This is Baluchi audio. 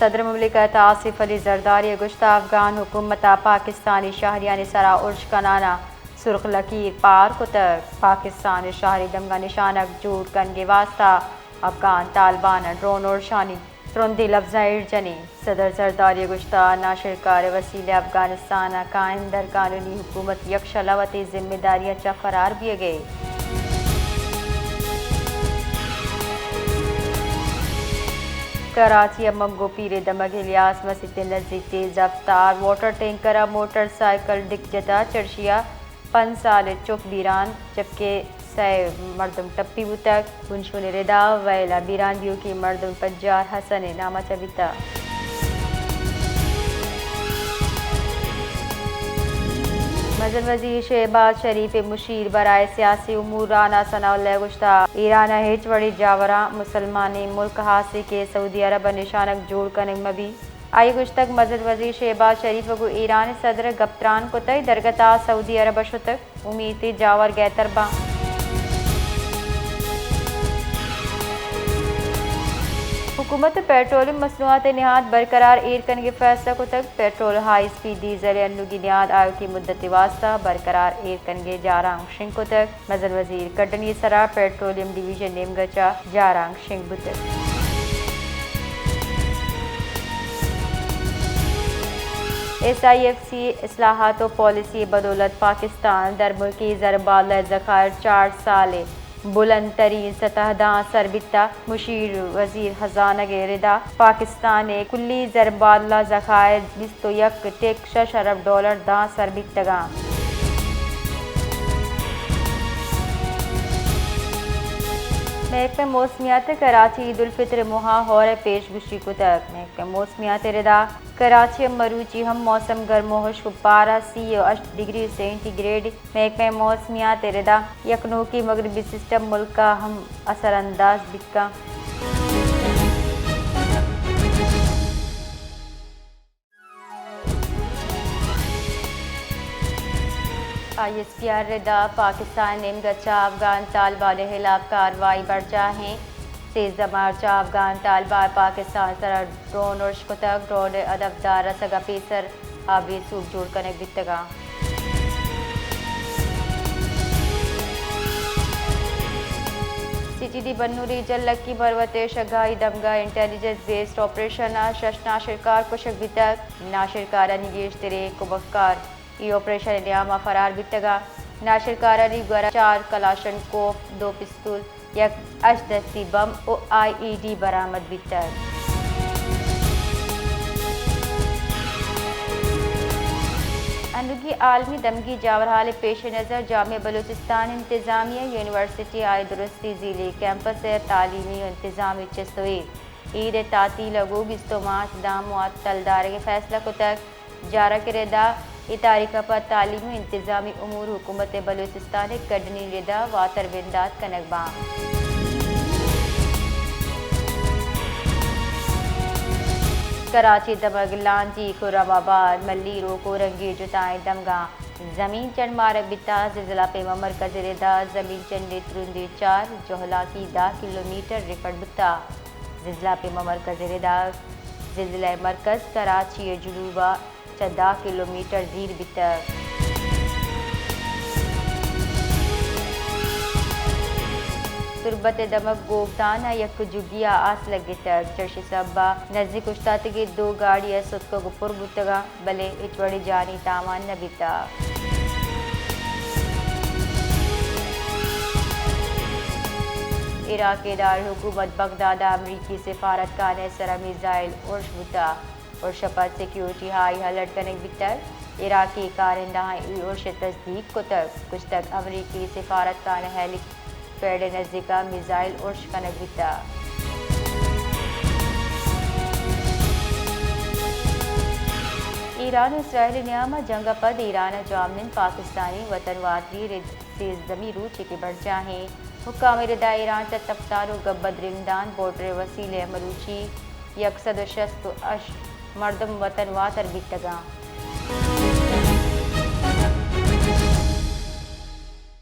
صدر مملکت آصف علی زرداری ءَ گوشت، افغان حکومت ءَ پاکستانی شہریانی سرا ارش کنان ءَ سرخ لکیر پار کتگ، پاکستان ءِ شہری دمگاں نشانگ جوڑ کنگ ءِ واستہ افغان طالبان ءَ ڈرون ارشانی ترندیں لبزاں ایر جنیں۔ صدر زرداری ءَ گوشت، ناشرکار ءِ وسیلہ ءَ افغانستان ءَ قائم در قانونی حکومت یکشل ءَ وتی ذمہ داریاں چہ فرار بیگ ءَ۔ کراچی ءَ منگو پیر ءِ دمگ الیاس مسیت ءِ نزیک تیز رفتار واٹر ٹینکر ءَ موٹر سائیکل ڈک جتا، چرشی ءَ پنچ سال ءِ چک بیران، جبکہ سئے مردم ٹپی بوتگ۔ بنشون ءِ ردا ویل ءَ بیران بیوکیں مردم پجار حسن ءِ نام ءَ چہ بیتگ۔ مزن وزیر شہباز شریف ءِ مشیر برائے سیاسی امور رانا ثناء اللہ ءَ گوشتگ، ایران ءَ ہچ وڑیں جاوراں مسلمانیں ملک ہاسے کہ سعودی عرب ءَ نشانگ جوڑ کنگ مہ بیت۔ آئی ءَ گوشتگ، مزن وزیر شہباز شریف ءَ گوں ایران ءِ صدر ءَ گپ تران کتگ، درگت ءَ سعودی عرب ءَ شتگ، امیت ایں جاور گہتر باں۔ حکومت ءَ پیٹرولیم مصنوعات ءِ نہاد برقرار ایر کنگ ءِ فیصلہ کتگ، پیٹرول، ہائی اسپیڈ ڈیزل ءِ انوگی نہاد آیوکیں مدت ءِ واستہ برقرار ایر کنگ ءِ جارانک شنگ کتگ۔ مزن وزیر کڈنی ءِ سرا پیٹرولیم ڈویژن نیمگ ءَ چہ جارانک شنگ بوتگ۔ ایس آئی ایف سی اصلاحات و پالیسی ءِ بدولت پاکستان درملکی زربادلہ ءِ ذخائر چار سال ءِ بلند ترین سطح داں سر بیتگ۔ مشیر وزیر خزانگ ءِ ردا پاکستان ءِ کلی زربادلہ ذخائر بیست و یک ٹک شش ارب ڈالر داں سر بیتگ انت۔ محکمہ موسمیات ءَ کراچی عید الفطر ءِ موہ ءَ ہور ءِ پیش گوشی کتگ۔ محکمہ موسمیات ءِ ردا کراچی ءَ مروچی ہم موسم گرم و ہشک، پارہ سی و ہشت ڈگری سینٹی گریڈ۔ محکمہ موسمیات ءِ ردا یک نوکیں مغربی سسٹم ملک ءَ ہم اثر انداز بیت کنت۔ آئی ایس پی آر ءِ ردا پاکستان ءِ نیمگ ءَ چہ افغان طالبان ءِ ہلاپ کاروائی برجاہ ایں۔ سیزدہ مارچ ءَ افغان طالبان ءَ پاکستان ءِ سرا ڈرون ارش کتگ۔ ڈرون ءِ ہدفدار رسگ ءَ پیسر آبی سوب جوڑ کنگ بیتگ انت۔ سی ٹی ڈی بنوں ریجن لکی مروت ءِ شگائی دمگ ءَ انٹیلیجنس بیسڈ آپریشن ءَ شش ناشرکار کشگ بیتگ۔ ناشرکارانی گیشتریں کمکار اے آپریشن ءِ نیام ءَ فرار بیتگ انت۔ ناشرکارانی گورا چار کلاشنکوف، دو پستول، یک ہشت دستی بم و آئی ای ڈی برآمد بیتگ۔ انوگی عالمی دمگی جاورحال ءِ پیش نظر جامعہ بلوچستان انتظامیہ یونیورسٹی ءَ آئی درستی زیلیں کیمپس ءِ تعلیمی و انتظامی چست و ایر عید ءِ تعطیل ءَ گوں بیست مارچ داں معطل دارگ ءِ فیصلہ کتگ۔ جارک ءِ ردا اے تاریخ ءَ پد تعلیمی و انتظامی امور حکومت بلوچستان ءِ کڈنی ردا واتر بندات کنگ باں۔ کراچی دمگ لانجی، خرم آباد، ملیر و کورنگی جتائیں دمگاں زمین چنڈ مارگ بیتا۔ زلزلہ پیما مرکز ءِ ردا زمین چنڈے ترندی چار، جہلاکی دہ کلومیٹر رپٹ بوتا۔ زلزلہ پیما مرکز ءِ ردا زلزلہ مرکز کراچی ءِ جنوب ءَ چہ دہ کلومیٹر دیر بیتگ۔ تربت ءِ دمگ گوگدان ءَ یک جگی ءَ آس لگتگ، چرشی سبب ءَ نزیک اوشتاتگیں دو گاڑی ءِ ستکگ ءُ پر بوتگ انت، بلے ہچ وڑیں جانی تاوان نہ بیتگ۔ عراق ءِ دارالحکومت بغداد ءَ امریکی سفارتخانہ ءِ سرا میزائل ارش بوتگ۔ ارش ءَ پد سیکیورٹی ہائی الرٹ کنگ بیتگ۔ عراقی کارندہاں اے ارش ءِ تصدیق کتگ، گوشتگ امریکی سفارتخانہ ہیلی پیڈ ءِ نزیک ءَ میزائل ارش کنگ بیتگ۔ ایران ءُ اسرائیل ءِ نیام ءَ جنگ ءَ پد ایران ءَ جواب نند، پاکستانی وطن واتری رد سیزدہمی روچے کہ برجاہیں۔ حکام ءِ ردا ایران چہ تفتان ءُ گبد رمدان بورڈر ءِ وسیلہ ءَ مروچی یک سد ءُ شست ءُ ہشت مردم وطن واتر بیتگ انت۔